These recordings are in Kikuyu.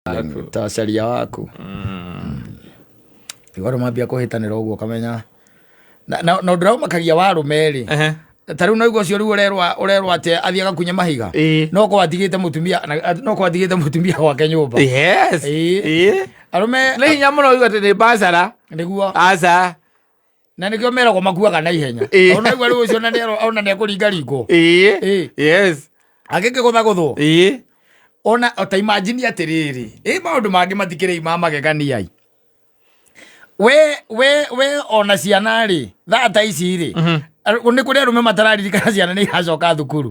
Ta caria waku igua andũ mambia kũhĩtanĩra ũguo ũkamenya na ũndũ ũrĩa ũmakagia wa arũme rĩ, ta rĩu naigua ũcio rĩu ũrerwo atĩ athiĩ agakunye mahiga, no korwo atigĩte mũtumia no korwo atigĩte mũtumia gwake nyũmba. Arũme Nĩ hinya mũno uga atĩ nĩ bacara. Nĩguo. Aca. Na nĩkĩo meragwo makuaga na ihenya. Ona igua rĩu ũcio ona nĩekũringaringwo. Agĩkĩgũthagũthwo. Ona ta imagine atĩrĩrĩ, ĩ maũndũ mangĩ matikĩrĩ ma magegania i. We ona ciana rĩ, thaa ta ici rĩ, nĩ kũrĩ arũme matararirikana ciana nĩ iracoka thukuru.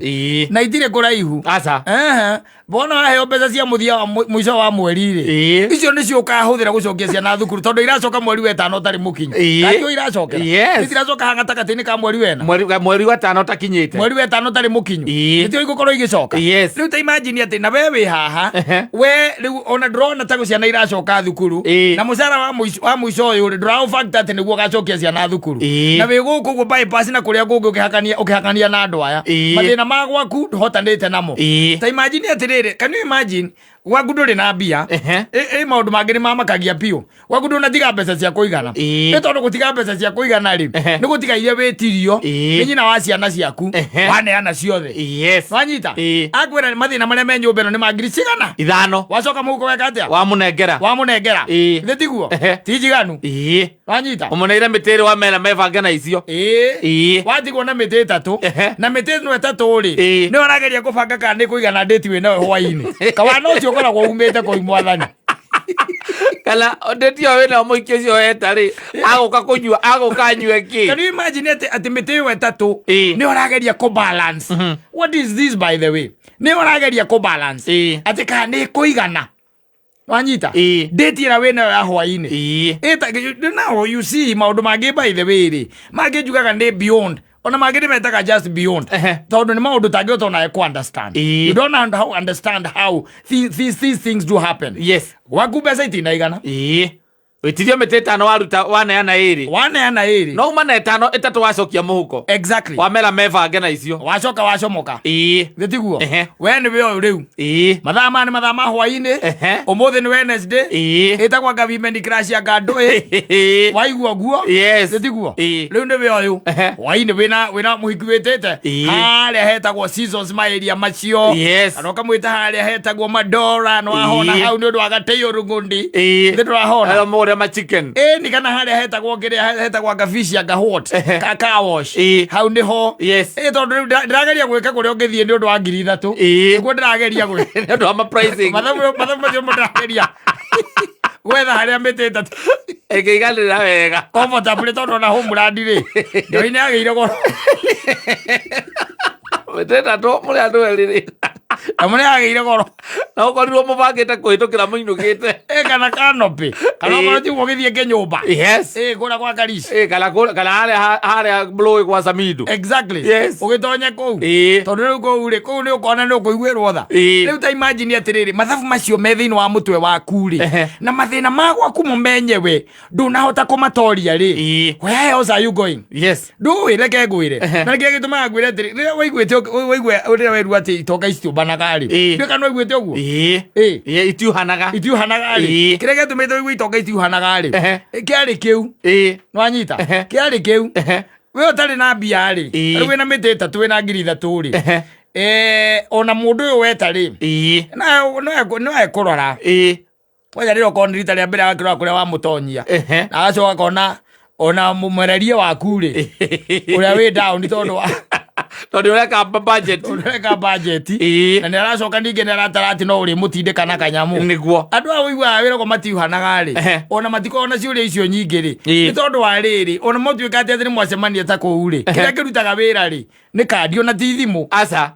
Na itirĩ kũraihu. Aca. Ehe. Bona waheo mbeca cia mũthia wa mũico wa mweri rĩ, icio nĩcio ũkahũthĩra gũcokia ciana thukuru tondũ iracoka mweri wa ĩtano ũtarĩ mũkinyu. Kaingĩ iracokera. Itiracoka haha gatagatĩ-inĩ ka mweri wena. Mweri wa tano ũtakinyĩte. Mweri wa ĩtano ũtarĩ mũkinyu. Nĩtio igũkorwo igĩcoka. Rĩu ta imagine atĩ na we wĩ haha, we rĩu ona ndũrona ta ciana iracoka thukuru, na mũcara wa mũico ũyũ rĩ, ndũraũ factor atĩ nĩguo ũgacokia ciana thukuru. Na wĩ gũkũ ũguo bypass na kũrĩa kũngĩ ũkĩhakania na andũ aya. Mathĩna ma gwaku ndũhotanĩte namo. Ta imagine atĩrĩrĩ, can you imagine gwaku ndũrĩ na mbia? Ĩ maũndũ mangĩ nĩ mamakagia biũ. Gwaku ndũnatiga mbeca cia kũigana. Nĩ tondũ gũtiga mbeca cia kũigana rĩ, nĩ gũtiga iria wĩtirio nĩ nyina wa ciana ciaku, waneana ciothe. Wanyita? Akwĩra mathĩna marĩa me nyũmba ĩno nĩ ma ngiri cigana? 5. Wacoka mũhuko weka atĩa? Wamũnengera. Wamũnengera. Githĩ tiguo? Ti njiganu? Wanyita? Ũmũneire mĩtĩ ĩrĩ wamera mebange na icio. Watigwo na mĩtĩ 3. Na mĩtĩ ĩno 3 rĩ, nĩ ũrageria kũbanga kana nĩ kũigana ndĩti wĩ nayo hwaĩ-inĩ. Kawana ũcio ũkoragwo umĩte kũu mwathani. Kana ndĩti ĩyo wĩna mũingĩ ũcio weta rĩ, agũka kũnyua, agũka anyue kĩ? Can you imagine atĩ mĩtĩ ĩyo 3 nĩ ũrageria kũ balance? What is this, by the way? Nĩ ũrageria kũ balance atĩ kana nĩ kũigana. Wanyita? Date ĩrĩa wĩnayo ya hwaĩ-inĩ. Now you see maũndũ mangĩ, by the way rĩ, mangĩ njugaga nĩ beyond, ona mangĩ nĩ metaga just beyond, tondũ nĩ maũndũ tangĩhota onawe ku understand. You don't understand how these things do happen. Gwaku mbeca itinaigana. Wĩtirio mĩtĩ 5 waruta waneana 2. Waneana 2. No uma na 5 3 wacokia mũhuko. Wamera mebange na icio. Wacoka wacomoka. Thĩ tiguo? We nĩ we ũyũ rĩu. Mathaa maya nĩ mathaa ma hwaĩ-inĩ. Ũmũthĩ nĩ Wednesday. Ĩtagwo anga women crush anga ndũĩ. Waigua ũguo? Thĩ tiguo? Rĩu nĩ we ũyũ. Hwaĩ-inĩ wĩna mũhiki wĩtĩte. Harĩa hetagwo Seasons maeria macio. Kana ũkamwĩta harĩa hetagwo Madora no ahona hau nĩ ũndũ wa gatĩo rũng'ũndi. Nĩ ndũrahona. Harĩa mũgũre ma chicken. Ĩni kana harĩa hetagwo kĩrĩa hetagwo anga fish anga what? Ka car wash. Hau nĩho. Ĩ tondũ rĩu ndĩrageria gwĩka kũrĩa ũngĩthiĩ nĩ ũndũ wa 3,000. Nĩguo ndĩrageria gwĩka. Nĩ ũndũ wa ma pricing. Mathabu macio mo ndĩrageria gwetha harĩa mĩtĩ 3 ĩngĩiganĩra wega. Comfortably tondũ ona homeland rĩ, njohi nĩ yagĩire goro. Mĩtĩ 3 mũrĩ andũ erĩ rĩ. Na mũrĩ yagĩire goro. Na ũkorirwo mũbangĩte kũhĩtũkĩra mũinũkĩte. Ĩ kana canopy. Kana okorwo tiguo ũgĩthiĩ kĩnyũmba. Ĩ kũrĩa kwa Karish. Ĩ kana harĩa rũĩ gwa Samido. Ũgĩtonye kũu. Tondũ rĩu kũu rĩ, kũu nĩ ũkona nĩ ũkũiguĩrwo tha. Rĩu ta imagine atĩrĩrĩ, mathabu macio me thĩinĩ wa mũtwe waku rĩ, na mathĩna ma gwaku mo menyewe ndũnahota kũmatoria rĩ, where else are you going? Ndũĩ, reke ngwĩre. Na nĩkĩo gĩtũmaga ngwĩre atĩrĩ, rĩrĩa waiguĩte waigua rĩrĩa werwo atĩ itonga itiũmbanaga rĩ, ndũĩ kana waiguĩte ũguo? Ĩĩ, itiuhanaga. Itiuhanaga rĩ, kĩrĩa gĩatũmĩte ũigue itonga itiuhanaga rĩ, kĩarĩ kĩu. Nĩwanyita? Kĩarĩ kĩu. We ũtarĩ na mbia rĩ, rĩu wĩna mĩtĩ 3 wĩna 3,000 rĩ, ona mũndũ ũyũ weta rĩ, no ekũrora. Kwanja rĩrĩa okorwo nĩ rita rĩa mbere agakĩrora kũrĩa wamũtonyia. Na agacoka akona ona mũmererie waku rĩ, ũrĩa wĩ down tondũ wa Tondũ ũreka budget. Tondũ ũreka budget. Na nĩ aracoka ningĩ nĩ aratara atĩ no ũrĩmũtindĩka na kanyamũ. Nĩguo. Andũ aya ũiguaga wĩra ũguo matiuhanaga rĩ, ona matikoragwo na ciũria icio nyingĩ rĩ, nĩ tondũ wa rĩrĩ, ona mũtuĩka atĩ nĩ mwacemania ta kũu rĩ, kĩrĩa kĩrutaga wĩra rĩ, nĩ kandi ona ti thimũ. Aca.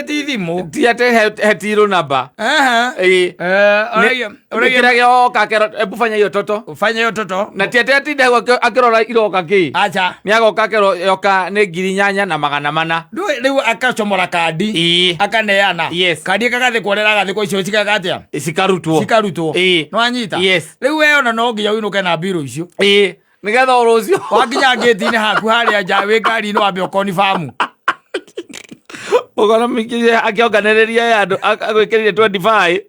Ti thimũ. Ti atĩ hetirũ namba. Ũragia Kĩrĩa gĩoka akĩrora, ebu fanya hiyo toto. Fanya hiyo toto. Na ti atĩ atinde hau akĩrora iroka kĩ. Aca. Nĩ agoka akĩrora yoka nĩ 8400. Ndũĩ rĩu akacomora kandi. Akaneana. Kandi ĩkagathĩkwo ũrĩa ĩragathĩkwo icio cikeka atĩa? Cikarutwo. Cikarutwo. Nĩwanyita? Rĩu we ona no nginya ũinũke na mbirũ icio. Nĩgetha o rũciũ. Wakinya ngĩti-inĩ haku harĩa nja wĩ ngari-inĩ wambe ũkonibamu. Ũkona mũingĩ akĩonganĩrĩria andũ agwĩkĩrire 25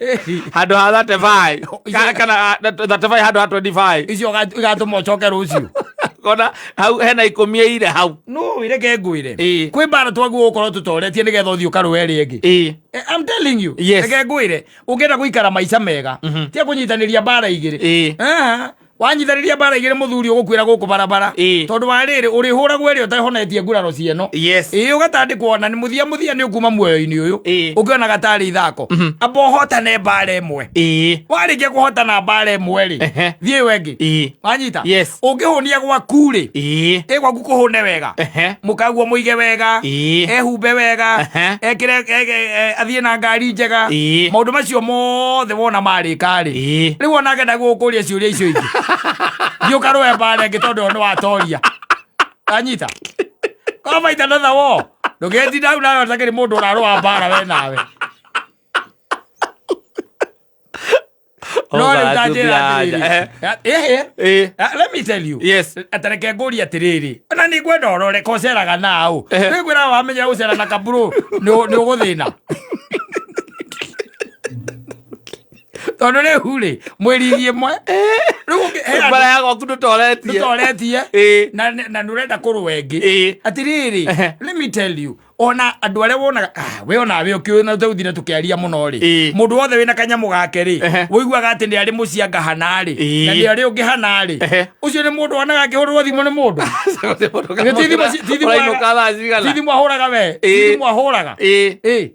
handũ ha 35 kana 35 handũ ha 25. Icio igatũma ũcoke rũciũ. Kona hau hena 10 ire hau. No reke ngwĩre, kwĩ mbara twaguo gũkorwo tũtoretie nĩgetha ũthiĩ ũkarũe ĩrĩa ĩngĩ. I'm telling you. Reke ngwĩre, ũngĩenda gũikara maica mega, tia kũnyitanĩria mbara igĩrĩ. Wanyitanĩria mbara igĩrĩ, mũthuri ũgũkuĩra gũkũ barabara. Tondũ wa rĩrĩ, ũrĩhũragwo ĩrĩa ũtahonetie nguraro cieno. Ĩĩ, ũgatandĩkwo ona nĩ mũthia mũthia nĩ ũkuma muoyo-inĩ ũyũ. Ũkĩonaga tarĩ ithako. Amba ũhotane mbara ĩmwe. Warĩkia kũhotana mbara ĩmwe rĩ, thiĩ ĩyo ĩngĩ. Wanyita? Yes. Ũngĩhũnia gwaku rĩ, ĩ gwaku kũhũne wega, mũkaguo mũige wega, ehumbe wega, ekĩre athiĩ na ngari njega. Maũndũ macio mothe wona marĩka rĩ, rĩu onake ndagũkũria ciũria icio ingĩ. Thiĩ ũkarũe mbara ĩngĩ tondũ nĩ watoria. Anyita? Go fight another war. Ndũgetinda hau nawe ũtakĩrĩ mũndũ ũrarũa mbara we nawe. No rĩu ta njĩra atĩrĩrĩ. Let me tell you. Yes. Atareke ngũrie atĩrĩrĩ, ona nĩ ngwenda ũrore koceraga naũ. Rĩu ngwĩra wamenya gũcera na kaburu nĩ ũgũthĩna. Tondũ rĩu rĩ, mwĩriri ĩmwe. Rĩu he andũ Mbara ya gwaku ndũtoretie. Ndũtoretie. Na nĩ ũrenda kũrũa ĩngĩ. Atĩrĩrĩ, let me tell you, ona andũ arĩa wonaga, we ona we ũkĩũĩ na tũthire tũkĩaria mũno rĩ, mũndũ wothe wĩna kanyamũ gake rĩ, ũiguaga atĩ nĩ arĩ mũciĩ anga hana rĩ, na nĩ arĩ ũngĩ hana rĩ, ũcio nĩ mũndũ wonaga akĩhũrĩrwo thimũ nĩ mũndũ. Ti thimũ Ũrainũka thaa cigana? Ti thimũ ahũraga we, ti thimũ ahũraga.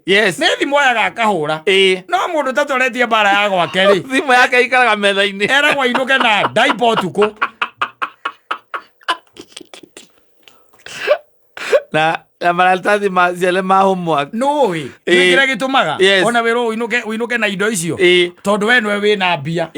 Yes. Nĩ thimũ oyaga akahũra. No mũndũ ũtatoretie mbara ya gwake rĩ, Thimũ yake ikaraga metha-inĩ. Eragwo ainũke na ndaipa ũtukũ. Na maratathi ma ciana ma homework. Nũĩ kĩrĩa gĩtũmaga ona wĩrwo ũinũke na indo icio, tondũ we nĩwe wĩna mbia.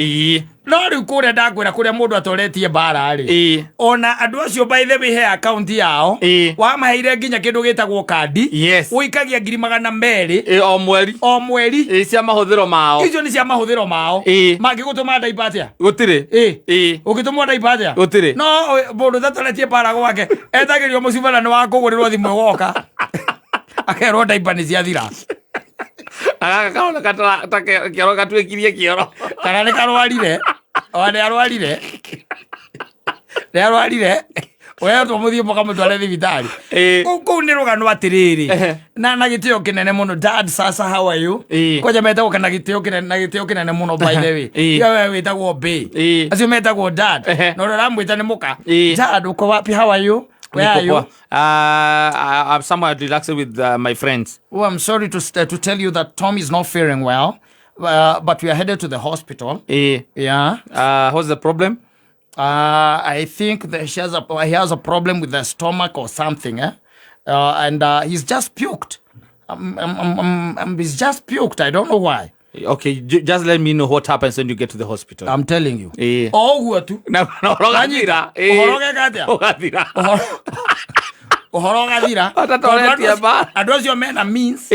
No rĩu kũrĩa ndakwĩra, kũrĩa mũndũ atoretie mbara rĩ, ona andũ acio, by the way, he account yao wamaheire nginya kĩndũ gĩtagwo kandi. Ũikagia 200,000 O mweri. O mweri. Cia mahũthĩro mao. Icio nĩ cia mahũthĩro mao. Mangĩgũtũma ndaipa atĩa? Gũtirĩ. Ũngĩtũmwo ndaipa atĩa? Gũtirĩ. No mũndũ ũtatoretie mbara gwake etagĩrio mũcubana nĩ wa kũgũrĩrwo thimũ ĩgoka, akerwo ndaipa nĩ ciathira. Na gaka karoneka ta kĩoro gatuĩkirie kĩoro. Kana nĩ karwarire, ona nĩ arwarire, nĩ arwarire, wetwo mũthiĩ mũkamũtware thibitarĩ. Kũu nĩ rũgano atĩrĩrĩ, na gĩtĩo kĩnene mũno, dad, sasa how are you? Kwanja metagwo kana gĩtĩo kĩnene, na gĩtĩo kĩnene mũno, by the way. Tiga we wĩtagwo bae. Acio metagwo dad. Na ũrĩa ũramwĩta nĩ mũka. Dad, uko wapi? How are you? Where are you? Niko poa. I'm somewhere relaxing with my friends. Oh, I'm sorry to tell you that Tom is not faring well, but we are headed to the hospital. Yeah. What's the problem? I think that he has a problem with the stomach or something, eh? And he's just puked. He's just puked. I don't know why. Okay, just let me know what happens when you get to the hospital. I'm telling you. O ũguo tu. Na ũhoro ũgathira. Ũhoro ũgeka atĩa? Ũgathira. Ũhoro ũgathira. Atatoretie Tondũ mbara. andũ acio mena means.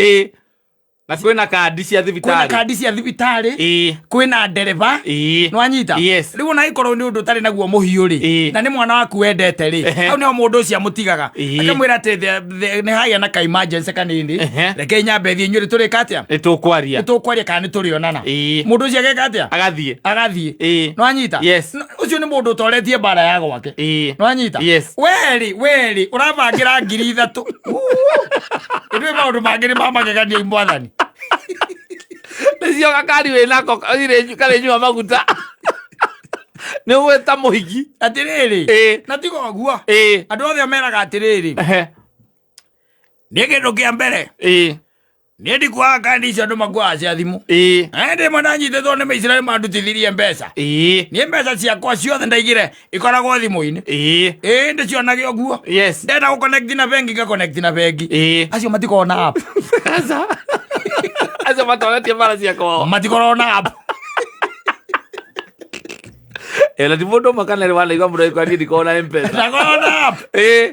Na kwĩna kandi cia Kwĩna thibitarĩ. Kandi cia thibitarĩ. Kwĩna ndereba. Nĩwanyita? Yes. Rĩu ona ĩkorwo nĩ ũndũ ũtarĩ naguo mũhiũ rĩ, na nĩ mwana waku wendete rĩ, hau nĩho mũndũ ũcio amũtigaga, akamwĩra atĩ nĩ hagĩa na ka emergency kanini, reke nyambe thiĩ, inyuĩ tũrĩka atĩa? Nĩ tũkwaria. Nĩ tũkwaria kana nĩ tũrĩonana. Mũndũ ũcio ageka atĩa? Agathiĩ. Agathiĩ. Nĩwanyita? Yes. Ũcio nĩ mũndũ ũtoretie mbara ya gwake. Nĩwanyita? Yes. Werĩ werĩ ũrabangĩra 3,000. Ĩndĩ maũndũ mangĩ nĩ mamagegania, mwathani. Nĩcio gakari wĩnako karĩnyua maguta. Nĩ ũgwĩta mũhiki. Atĩrĩrĩ, na tiga ũguo, andũ othe meraga atĩrĩrĩ, niĩ kĩndũ kĩa mbere, niĩ ndikuaga kandi icio andũ makuaga cia thimũ. Ndĩ ĩmwe ndanyitĩtwo nĩ mĩiciraeli mandutithirie mbeca. Niĩ mbeca ciakwa ciothe ndaigire ikoragwo thimũ-inĩ. Ĩĩ, ndĩcionage ũguo. Ndenda gũconnect na bengi, ngaconnect na bengi. Acio matikoragwo na app. Aca. Acio matoretie mbara cia kwao. Matikoragwo na app. Na ti mũndũ ũmwe kana rĩ wanaigua mũndũ agĩkwĩra niĩ ndikoragwo na M-Pesa. Ndakoragwo na app.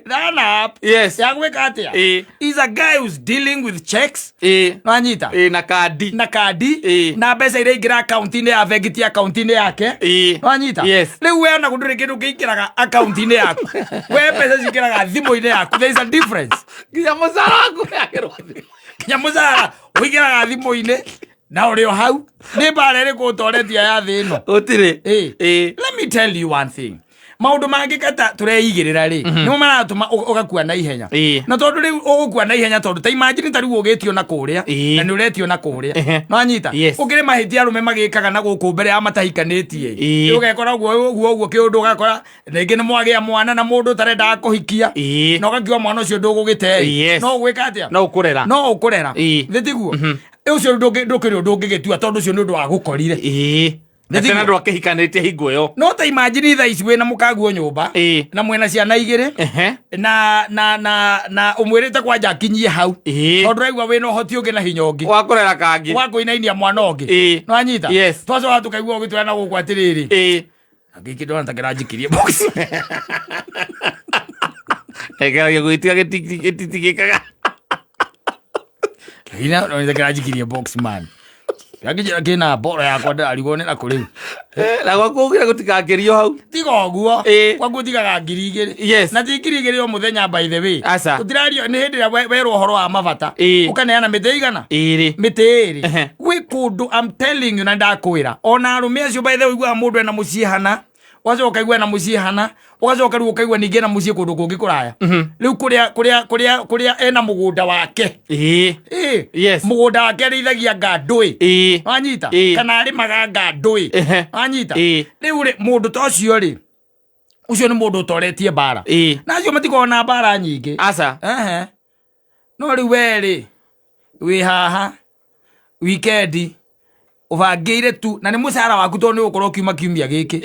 Ndana app. Ya gwĩka atĩa? Is a guy who's dealing with checks. Nwanyita? Na kandi. Na kandi. Na mbeca iria ingĩra akaunti-inĩ ya bengi ti akaunti-inĩ yake. Nwanyita? Yes. Rĩu we ona gũtirĩ kĩndũ kĩingĩraga akaunti-inĩ yaku, we mbeca cingĩraga thimũ-inĩ yaku. There is a difference. Nginya mũcara waku yagĩrwo thimũ. Nginya mũcara ũingĩraga thimũ-inĩ na ũrĩ o hau. Nĩ mbara ĩrĩkũ ũtoretie ya thĩ ĩno? Gũtirĩ. Ĩ. Ĩ. Let me tell you one thing. Maũndũ mangĩ kata tũreigĩrĩra rĩ, nĩmo maratũma ũgakua na ihenya. Na tondũ rĩu ũgũkua na ihenya tondũ ta imagine ta rĩu ũgĩtio na kũrĩa na nĩ ũretio na kũrĩa. Nĩwanyita? Yes. Gũkĩrĩ mahĩtia arũme magĩkaga na gũkũ mbere ya matahikanĩtie. Ũgekora ũguo ũguo ũguo kĩũndũ ũgakora rĩngĩ nĩ mwagĩa mwana na mũndũ ũtarendaga kũhikia. Na ũgakiuga mwana ũcio ndũgũgĩte. No ũgwĩka atĩa? No ũkũrera. No ũkũrera. Thĩ tiguo? Ũcio ndũkĩrĩ ũndũ ũngĩgĩtua tondũ ũcio nĩ ũndũ wa gũkorire. Na tena ndwakihikanĩtie hingo ĩyo. No ta imagine thaa ici wĩna mũkaguo nyũmba na mwĩna ciana igĩrĩ na na na na ũmwĩrĩte kwanja akinyie hau tondũ ũraigua wĩna ũhoti ũngĩ na hinya ũngĩ wa kũrera kangĩ wa kũinainia mwana ũngĩ. Nĩwanyita? Yes. Twacoka tũkaigua ũgĩtwĩra na gũkũ atĩrĩrĩ, gĩkĩ ndona ta kĩranjikirie box. Ekeragia gwĩtiga gĩtitigĩkaga. Ina ndona ta kĩranjikirie box man. Kĩranjĩra kĩna mboro yakwa ndĩrarigwo nĩ nakũ rĩu. Na gwaku ũgire gũtikakĩrio hau. Tiga ũguo. Gwaku tigaga ngiri igĩrĩ. Na ti ngiri igĩrĩ o mũthenya by the way. Aca. Tũtirario nĩ hĩndĩ ĩrĩa werwo ũhoro wa mabata. Ũkaneana mĩtĩ igana? Ĩrĩ. Mĩtĩ ĩrĩ. Gwĩ kũndũ I'm telling you na ndakwĩra. Ona arũme acio by the way ũiguaga mũndũ ena mũciĩ hana. Ũgacoka ũkaigua ena mũciĩ hana. Ũgacoka rĩu ũkaigua ningĩ ena mũciĩ kũndũ kũngĩ kũraya. Rĩu kũrĩa kũrĩa kũrĩa kũrĩa ena mũgũnda wake. Mũgũnda wake arĩithagia nga ndũĩ. Wanyita? Kana arĩmaga nga ndũĩ. Wanyita? Rĩu rĩ, mũndũ ta ũcio rĩ, ũcio nĩ mũndũ ũtoretie mbara. Na acio matikoragwo na mbara nyingĩ. Aca. No rĩu we rĩ, wĩ haha wikendi ũbangĩire tu na nĩ mũcara waku tondũ nĩ ũgũkorwo ũkiuma kiumia gĩkĩ.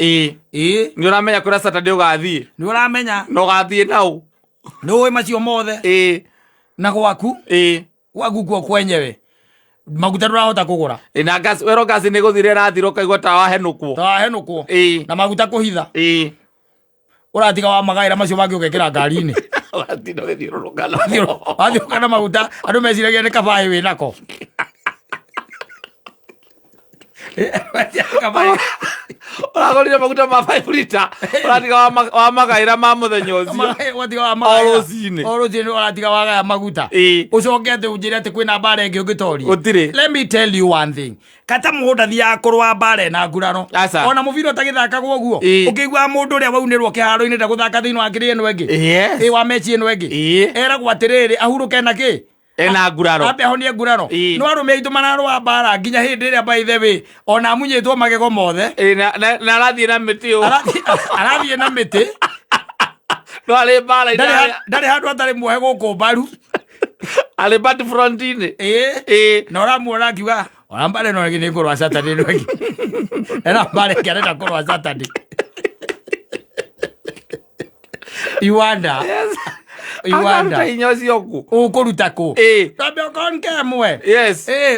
Nĩ ũramenya kũrĩa Saturday ũgathiĩ. Nĩ ũramenya. Na ũgathiĩ naũ. Nĩ ũĩ macio mothe. Na gwaku. Gwaku kuo kwenyewe. Maguta ndũrahota kũgũra. Na gas, wero gas nĩ gũthira ĩrathira ũkaigua ta wahenũkwo. Ta wahenũkwo. Na maguta kũhitha. Ũratiga wa magaĩra macio mangĩ ũgekĩra ngari-inĩ. Ũratinda ũgĩthiũrũrũka namo. Wathiũrũrũka na maguta, andũ meciragia nĩ kabaĩ wĩ nako. Ũragũrire maguta ma 5 liter, ũratiga wa magaĩra ma mũthenya ũcio. Ũratiga wa magaĩra. O rũcinĩ. O rũcinĩ ũratiga wagaya maguta. Ũcoke atĩ ũnjĩre atĩ kwĩna mbara ĩngĩ ũngĩtoria. Gũtirĩ. Let me tell you one thing. Kata mũndũ ndathiaga kũrũa mbara ĩna nguraro. Aca. Ona mũbira ũtagĩthakagwo ũguo. Ũkĩiguaga mũndũ ũrĩa waunĩrwo kĩharo-inĩ ndagũthaka thĩinĩ wa kĩrĩa ĩno ĩngĩ. Wa mechi ĩno ĩngĩ. Eragwo atĩrĩrĩ, ahurũke na kĩ? Ena nguraro. Ambe ahonie nguraro. No arũme aitũ mararũa mbara nginya hĩndĩ ĩrĩa by the way ona amunyĩtwo magego mothe. Na arathiĩ na mĩtĩ ũũ. Arathiĩ na mĩtĩ. No arĩ mbara-inĩ. Ndarĩ handũ atarĩ muohe gũkũ mbaru. Arĩ bat front-inĩ. Na ũramuona akiuga, ona mbara ĩno ĩngĩ nĩ ngũrũa Saturday ĩno ĩngĩ. Ena mbara ĩngĩ arenda kũrũa Saturday. You wonder. Yes. You wonder. Akaruta hinya ũcio kũ? Ũkũruta kũ? Twambe okorwo nĩ kemwe.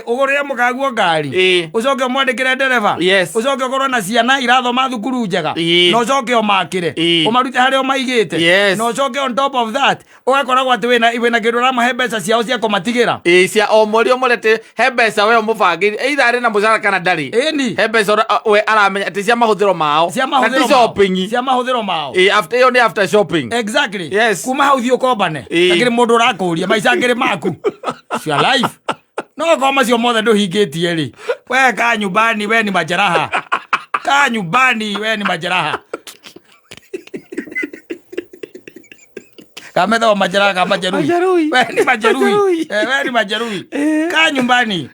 Ũgũrĩre mũkaguo ngari. Ũcoke ũmwandĩkĩre ndereba. Ũcoke ũkorwo na ciana irathoma thukuru njega. Na ũcoke ũmakĩre. Ũmarute harĩa ũmaigĩte. Na ũcoke on top of that, ũgakoragwo atĩ wĩna kĩndũ ũramahe mbeca ciao cia kũmatigĩra. Cia o mweri o mweri atĩ he mbeca we ũmũbangĩire, either arĩ na mũcara kana ndarĩ. He mbeca we aramenya atĩ cia mahũthĩro mao. Cia Na ti mahũthĩro mao. shopping. Cia mahũthĩro mao. After, ĩyo nĩ after shopping. Exactly. Kuma hau thiĩ ũkombane. Takĩrĩ mũndũ ũrakũria, maica ngĩrĩ maku. It's your life. No okorwo macio mothe ndũhingĩtie rĩ, we kaa nyumbani, we ni majeraha. Kaa nyumbani, we ni majeraha. Kametha wa majeraha ka majeruhi. Majeruhi. We ni majeruhi. Majeruhi. We ni majeruhi. Kaa nyumbani.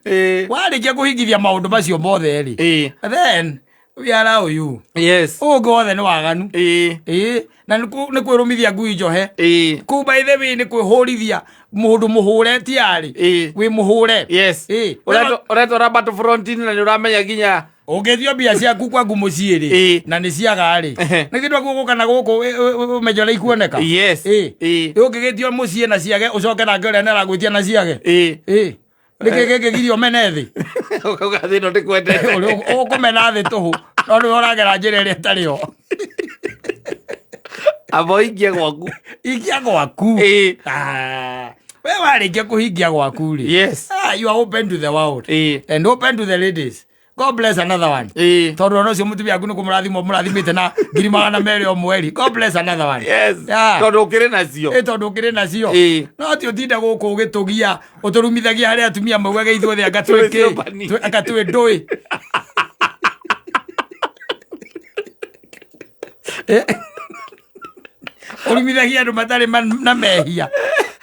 Warĩkia kũhingithia maũndũ macio mothe rĩ. Then we allow you. Ũngĩ wothe nĩ waganu. Na nĩ kwĩrũmithia ngui njohe. Kũu by the way nĩ kwĩhũrithia mũndũ mũhũre ti arĩ. Wĩ mũhũre. Ũretwara battlefront na nĩ ũramenya nginya Ũngĩthio mbia ciaku kwaku mũciĩ rĩ, na nĩ ciaga rĩ, nĩ kĩndũ akuo gũka na gũkũ, ũmenye ũrĩa ikuoneka. Ũngĩgĩtio mũciĩ na ciage, ũcoke nake ũrĩa nĩ aragwĩtia na ciage. Nĩkĩ gĩkĩgiria ũmene thĩ? Ũkauga thĩ ĩno ndĩkwendete. Ũrĩa ũkũmena thĩ tũhũ, no nĩwe ũragera njĩra ĩrĩa ĩtarĩ yo. Amba ũhingie gwaku. Hingia gwaku. We warĩkia kũhingia gwaku rĩ. You are open to the world. And open to the ladies. God bless another one. Tondũ ona ũcio mũtumia waku nĩ kũmũrathima ũmũrathimĩte na 200,000 o mweri. God bless another one. Yes. Yeah. Tondũ ũkĩrĩ nacio. Ĩ tondũ ũkĩrĩ nacio. No ti ũtinde gũkũ ũgĩtũgia ũtũrumithagia harĩ atumia maugage ithuothe anga twĩ Twĩ kĩ? ciũmbani. Anga twĩ ndũĩ. Ũrumithagia andũ matarĩ na mehia.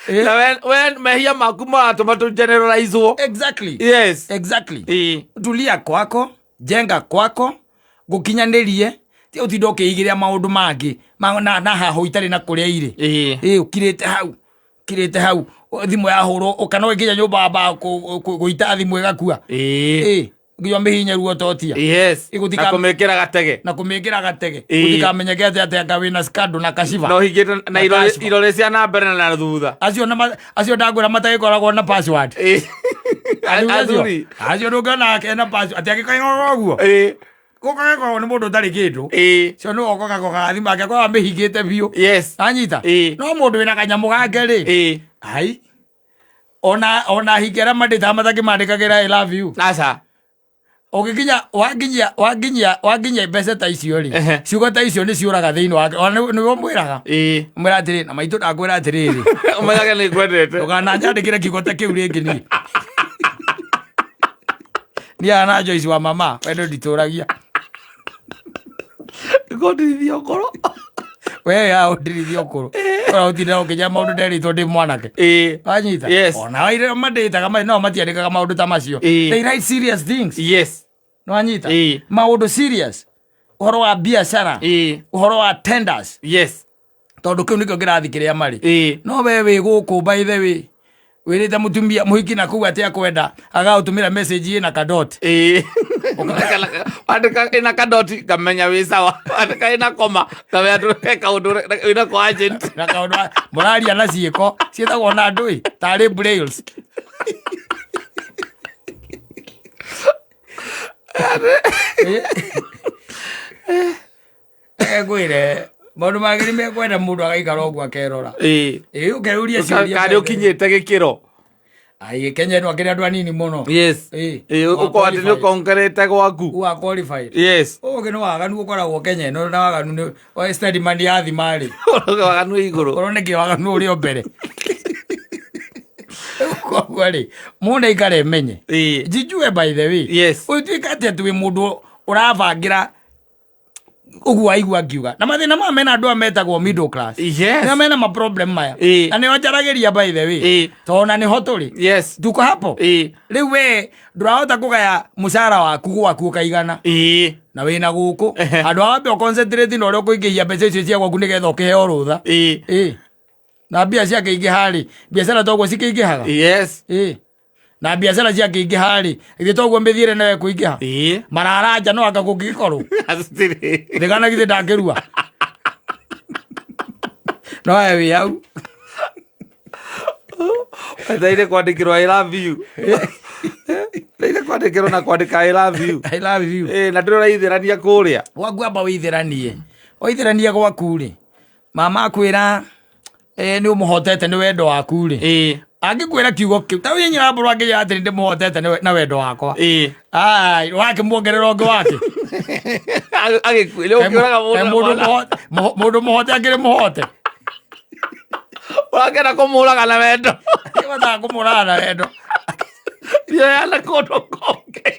Na we mehia maku maratũma tũ generalize-wo. Exactly. Yes. Exactly. Tulia kwako, jenga kwako, gũkinyanĩrie, ti ũtinde ũkĩigĩrĩra maũndũ mangĩ na haho itarĩ na kũrĩa irĩ. Ũkirĩte hau, ũkirĩte hau, thimũ yahũrwo, ũka no ĩkinya nyũmba wambaga gũita thimũ ĩgakua. Nginya mĩhinya ruo totia. Yes. Ĩgũtika- Na kũmĩkĩra gatege. Na kũmĩkĩra gatege. Gũtikamenyeke atĩ atĩ anga wĩna scandal na kashiba. Na ũhingĩte na Na kashiba. irore cia na mbere na thutha. Acio na acio ndangwĩra matagĩkoragwo na password. Athuri acio. Athuri. Acio ndũngĩona ena password. Atĩ angĩkorwo ũguo. Gũkagĩkorwo nĩ mũndũ ũtarĩ kĩndũ. Cio nĩwe ũkogakogaga thimũ ake akoragwo amĩhingĩte biũ. Anyita? No mũndũ wĩna kanyamũ gake rĩ. Ai. Ona hingĩra mandĩtaga matakĩmandĩkagĩra I love you. Aca. Ũgĩkinya, wakinyia, wakinyia, wakinyia mbeca ta icio rĩ, ciugo ta icio nĩ ciũraga thĩinĩ wake. Ona nĩwe ũmwĩraga. Ũmwĩra atĩrĩ, na maitũ ndakwĩra atĩrĩrĩ. Ũmenyage nĩ ngwendete. Ndũkananjandĩkĩre kiugo ta kĩu rĩngĩ niĩ. Niĩ haha na Joyce wa mama, wendo nditũragia. Ngũndirithia ũkũrũ. We ya ũndirithia ũkũrũ. Ora ũtinda ũkĩnjĩra maũndũ nderĩtwo ndĩ mwanake. Wanyita? Yes. Ona aire mandĩtaga no matiandĩkaga maũndũ ta macio. They write serious things. Yes. Nĩwanyita? Maũndũ serious. Ũhoro wa biacara. Ũhoro wa tenders. Yes. Tondũ kĩu nĩkĩo kĩrathi kĩrĩa marĩ. No we wĩ gũkũ by the way. Wĩrĩte mũtumia mũhiki na kũu atĩ akwenda agagũtũmĩra message ĩna kadot. Andĩka ĩna kadoti ngamenya wĩ sawa. Andĩka ĩna koma ngamenya ndũreka kaũndũ wĩna ko agent. Na kaũndũ mũraria na ciĩko ciĩtagwo na ndũĩ tarĩ brails. Ngwĩre maũndũ mangĩ nĩ mekwenda mũndũ agaikara ũguo akerora. Ũkeyũria ciũria. Karĩ ũkinyĩte gĩkĩro. Ai, Kenya ĩno akĩrĩ andũ anini mũno. Yes. Ũkorwo atĩ nĩ ũkongerete gwaku. You are qualified. Yes. Ũngĩ nĩ waganu ũkoragwo Kenya ĩno na waganu nĩ wa steady man ya thima rĩ. Waganu wĩ igũrũ. Korwo nĩkĩ waganu ũrĩ o mbere. Koguo rĩ, mũndũ aikare emenye. Njijue by the way. Yes. Ũtuĩka atĩ atĩ wĩ mũndũ ũrabangĩra ũguo aigua ngiuga. Na mathĩna maya mena andũ aya metagwo middle class. Yes. Nĩo mena ma problem maya. Na nĩo njaragĩria by the way. Tondũ na nĩho tũrĩ. Yes. Tuko hapo. Rĩu we ndũrahota kũgaya mũcara waku gwaku ũkaigana. Na wĩna gũkũ. Handũ ha wambe ũconcentrate na ũrĩa ũkũingĩhia mbeca icio cia gwaku nĩgetha ũkĩheo rũtha. Na mbia ciakĩingĩha rĩ, biacara toguo cikĩingĩhaga. Yes. Na biacara ciakĩingĩha rĩ, githĩ toguo mĩthiĩre nayo ĩkũingĩha? Mararanja no anga kũngĩgĩkorwo. Hatirĩ. Thĩgana githĩ ndangĩrua. No we wĩ hau. Wetereire kwandĩkĩrwo I love you. Wetereire kwandĩkĩrwo na kwandĩka I love you. I love you. Na ndũrĩ ũraithĩrania kũrĩa. Gwaku amba wĩithĩranie. Waithĩrania gwaku rĩ, mama akwĩra, nĩ ũmũhotete nĩ wendo waku rĩ. Angĩkwĩra kiugo kĩu, ta wĩ nyina mbũrũ angĩnjĩra atĩrĩ ndĩmũhotete na wendo wakwa. Ai, wakĩmuongerera ũngĩ wake. Agĩkuĩra ũkĩũraga mũndũ Kaĩ na mwana. mũndũ mũhote akĩrĩ mũhote. Ũrakena kũmũraga na wendo. Ũrakena kũmũraga na wendo. Ndioyana kũndũ kũngĩ.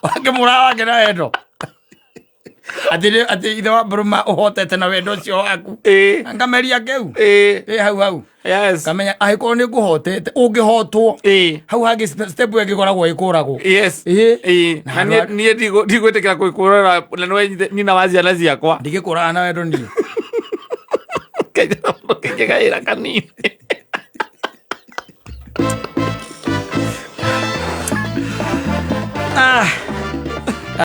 Wakĩmũraga wake na wendo. Atĩ atĩ ithe wa Bruma ũhotete na wendo ũcio waku. Na ngameria kĩu. Hau hau. Yes. Ngamenya angĩkorwo nĩ ngũhotete, ũngĩhotwo. Hau hangĩ step ĩngĩ ĩkoragwo ĩkũragwo. Yes. Na Na niĩ ndigwĩtĩkĩra kwĩkũrĩra na nĩwe nyina wa ciana ciakwa. Ndingĩkũraga na wendo niĩ. Kĩnjĩgaĩra kanini.